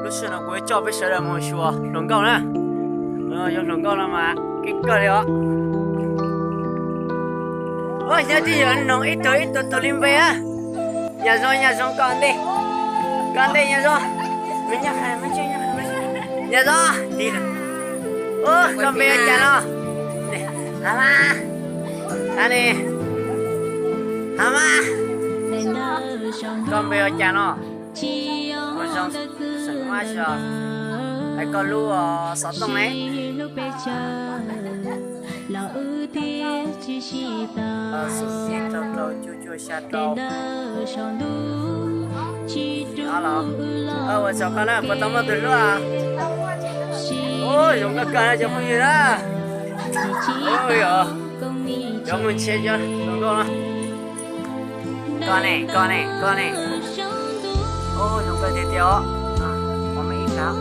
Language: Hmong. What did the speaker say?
Sij hawm no kuv yuav coj peb sawv daws mus xyuas hluas nkauj na. Yog hluas nkauj no mas keej kawg li os. Ua nyob twb yog noog ib tug ib tug tus li npe a. Nyob zoo, nyob zoo koj ntej. Koj ntej nyob zoo. Nyob zoo. Koj npe ua cas no? Hav Mab. Hav Mab. Hav Mab. Koj npe ua cas no? Ua zoo, xeem Mab xyos. Hais koj lub xov tooj ne. Xum xib rau rau cuaj cuaj xya rau. Ua tsaug koj na, puas tau muaj tus hlub? Ua zoo koj kawg cov phooj ywg na. Cov mus ntshe cov hluas nkauj no. Koj ne, koj ne, koj ne. Ua zoo kawg tiag tiag os. Qhov me ib sab.